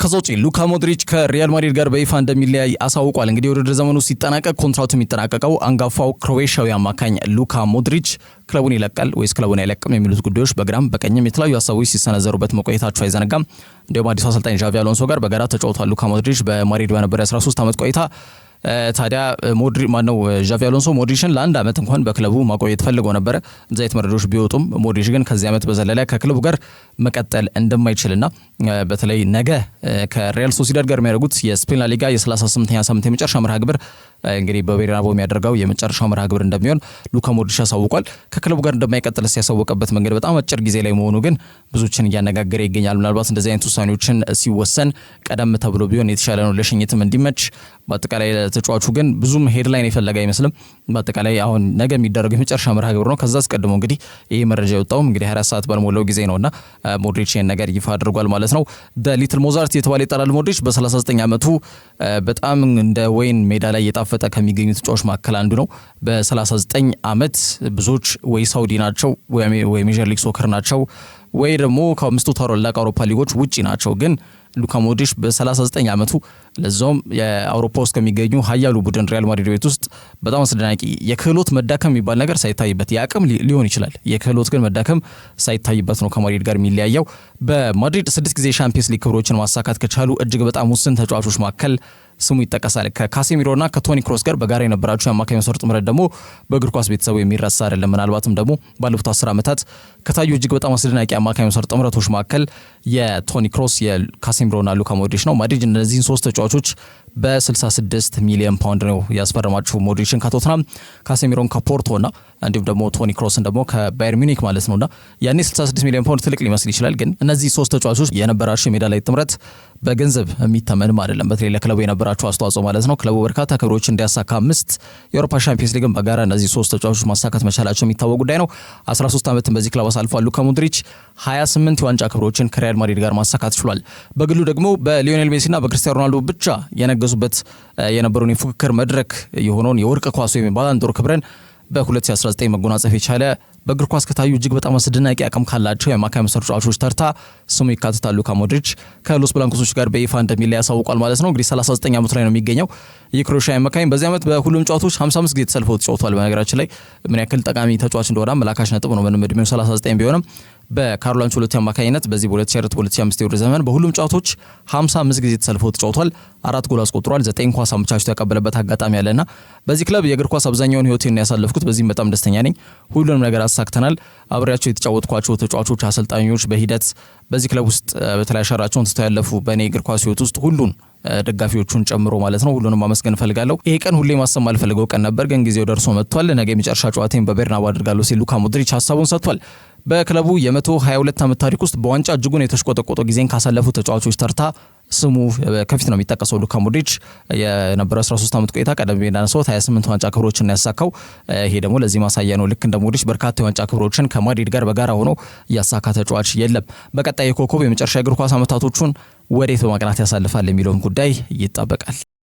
ከዛ ውጪ ሉካ ሞድሪች ከሪያል ማድሪድ ጋር በይፋ እንደሚለያይ አሳውቋል። እንግዲህ የውድድር ዘመኑ ሲጠናቀቅ ኮንትራቱ የሚጠናቀቀው አንጋፋው ክሮኤሽያዊ አማካኝ ሉካ ሞድሪች ክለቡን ይለቃል ወይስ ክለቡን አይለቅም የሚሉት ጉዳዮች በግራም በቀኝም የተለያዩ ሀሳቦች ሲሰነዘሩበት መቆየታቸው አይዘነጋም። እንዲሁም አዲሱ አሰልጣኝ ዣቪ አሎንሶ ጋር በጋራ ተጫውቷል። ሉካ ሞድሪች በማድሪድ በነበረ 13 ዓመት ቆይታ ታዲያ ሞድሪ ማነው ዣቪ አሎንሶ ሞድሪችን ለአንድ ዓመት እንኳን በክለቡ ማቆየት ፈልጎ ነበረ። እንደዚህ አይነት መረጃዎች ቢወጡም ሞድሪች ግን ከዚህ ዓመት በዘለለ ከክለቡ ጋር መቀጠል እንደማይችልና በተለይ ነገ ከሪያል ሶሲዳድ ጋር የሚያደርጉት የስፔን ላሊጋ የ38ኛ ሳምንት የመጨረሻ መርሃ ግብር እንግዲህ በቤርናቦ የሚያደርገው የመጨረሻው መርሃ ግብር እንደሚሆን ሉካ ሞድሪች አሳውቋል። ከክለቡ ጋር እንደማይቀጥል ሲያሳወቀበት መንገድ በጣም አጭር ጊዜ ላይ መሆኑ ግን ብዙዎችን እያነጋገረ ይገኛል። ምናልባት እንደዚህ አይነት ውሳኔዎችን ሲወሰን ቀደም ተብሎ ቢሆን የተሻለ ነው ለሽኝትም እንዲመች። በአጠቃላይ ተጫዋቹ ግን ብዙም headline የፈለገ አይመስልም። በአጠቃላይ አሁን ነገ የሚደረገው የመጨረሻ መርሃ ግብር ነው። ከዛ አስቀድሞ እንግዲህ ይህ መረጃ የወጣውም እንግዲህ 24 ሰዓት ባልሞላው ጊዜ ነውና ሞድሪች ይህን ነገር ይፋ አድርጓል ማለት ነው። Little Mozart የተባለ ይጠራል ሞድሪች በ39 ዓመቱ በጣም እንደ ወይን ሜዳ ላይ እየጣፈጠ ከሚገኙ ተጫዋቾች መካከል አንዱ ነው። በ39 ዓመት ብዙዎች ወይ ሳውዲ ናቸው ወይ Major League Soccer ናቸው ወይ ደግሞ ከአምስቱ ታላላቅ አውሮፓ ሊጎች ውጪ ናቸው። ግን ሉካ ሞድሪች በ39 ዓመቱ ለዛውም የአውሮፓ ውስጥ ከሚገኙ ኃያሉ ቡድን ሪያል ማድሪድ ቤት ውስጥ በጣም አስደናቂ የክህሎት መዳከም የሚባል ነገር ሳይታይበት፣ የአቅም ሊሆን ይችላል፣ የክህሎት ግን መዳከም ሳይታይበት ነው ከማድሪድ ጋር የሚለያየው። በማድሪድ 6 ጊዜ ሻምፒየንስ ሊግ ክብሮችን ማሳካት ከቻሉ እጅግ በጣም ውስን ተጫዋቾች መካከል ስሙ ይጠቀሳል። ከካሴሚሮና ከቶኒ ክሮስ ጋር በጋራ የነበራቸው የአማካኝ መስመር ጥምረት ደግሞ በእግር ኳስ ቤተሰቡ የሚረሳ አይደለም። ምናልባትም ደግሞ ባለፉት 10 ዓመታት ከታዩ እጅግ በጣም አስደናቂ አማካኝ መስመር ጥምረቶች መካከል የቶኒ ክሮስ፣ የካሴሚሮና ሉካ ሞድሪች ነው። ማድሪድ እነዚህን ሶስት ተጫዋቾች በ66 ሚሊዮን ፓውንድ ነው ያስፈረማቸው። ሞድሪችን ከቶትናም፣ ካሴሚሮን ከፖርቶና እንዲሁም ደግሞ ቶኒ ክሮስን ደግሞ ከባየር ሚኒክ ማለት ነውና ያኔ 66 ሚሊዮን ፓውንድ ትልቅ ሊመስል ይችላል። ግን እነዚህ ሶስት ተጫዋቾች የነበራቸው የሜዳ ላይ ጥምረት በገንዘብ የሚተመንም አይደለም። በተለይ ለክለቡ የነበራቸው አስተዋጽኦ ማለት ነው። ክለቡ በርካታ ክብሮች እንዲያሳካ 5 የአውሮፓ ሻምፒየንስ ሊግን በጋራ እነዚህ ሶስት ተጫዋቾች ማሳካት መቻላቸው የሚታወቅ ጉዳይ ነው። 13 ዓመትን በዚህ ክለብ አሳልፏል። ሉካ ሞድሪች 28 የዋንጫ ክብሮችን ከሪያል ማድሪድ ጋር ማሳካት ችሏል። በግሉ ደግሞ በሊዮኔል ሜሲና በክርስቲያኖ ሮናልዶ ብቻ የነገሱበት የነበረውን የፉክክር መድረክ የሆነውን የወርቅ ኳስ ወይም ባላንዶር ክብረን በ2019 መጎናጸፍ የቻለ በእግር ኳስ ከታዩ እጅግ በጣም አስደናቂ አቅም ካላቸው የአማካይ መስመር ተጫዋቾች ተርታ ስሙ ይካተታል። ሉካ ሞድሪች ከሎስ ብላንኮሶች ጋር በይፋ እንደሚለያይ አሳውቋል ማለት ነው። እንግዲህ 39 ዓመቱ ላይ ነው የሚገኘው የክሮኤሽያ አማካኝ። በዚህ ዓመት በሁሉም ጨዋታዎች 55 ጊዜ ተሰልፎ ተጫውቷል። በነገራችን ላይ ምን ያክል ጠቃሚ ተጫዋች እንደሆነ አመላካች ነጥብ ነው። ምንም እድሜው 39 ቢሆንም በካርሎ አንቸሎቲ አማካኝነት በዚህ በ2024 በ2025 የውድድር ዘመን በሁሉም ጨዋታዎች 55 ጊዜ ተሰልፎ ተጫውቷል። 4 ጎል አስቆጥሯል። 9 ኳስ አመቻችቶ ያቀበለበት አጋጣሚ አለና በዚህ ክለብ የእግር ኳስ አብዛኛውን ህይወቴን ያሳለፍኩት፣ በዚህም በጣም ደስተኛ ነኝ። ሁሉንም ነገር አሳክተናል። አብሬያቸው የተጫወትኳቸው ተጫዋቾች፣ አሰልጣኞች በሂደት በዚህ ክለብ ውስጥ በተለይ አሻራቸውን ትተው ያለፉ በእኔ እግር ኳስ ህይወት ውስጥ ሁሉን ደጋፊዎቹን ጨምሮ ማለት ነው ሁሉንም ማመስገን እፈልጋለሁ። ይሄ ቀን ሁሌ ማሰብ ማልፈልገው ቀን ነበር፣ ግን ጊዜው ደርሶ መጥቷል። ነገ የመጨረሻ ጨዋታዬን በቤርናቡ አድርጋለሁ ሲል ሉካ ሞድሪች ሀሳቡን ሰጥቷል። በክለቡ የ122 ዓመት ታሪክ ውስጥ በዋንጫ እጅጉን የተሽቆጠቆጠ ጊዜን ካሳለፉ ተጫዋቾች ተርታ ስሙ ከፊት ነው የሚጠቀሰው። ሉካ ሞድሪች የነበረው 13 ዓመት ቆይታ ቀደም ብዬ እንዳነሳሁት 28 ዋንጫ ክብሮችን ያሳካው፣ ይሄ ደግሞ ለዚህ ማሳያ ነው። ልክ እንደ ሞድሪች በርካታ የዋንጫ ክብሮችን ከማድሪድ ጋር በጋራ ሆኖ ያሳካ ተጫዋች የለም። በቀጣይ የኮከብ የመጨረሻ የእግር ኳስ ዓመታቶቹን ወዴት በማቅናት ያሳልፋል የሚለውን ጉዳይ ይጠበቃል።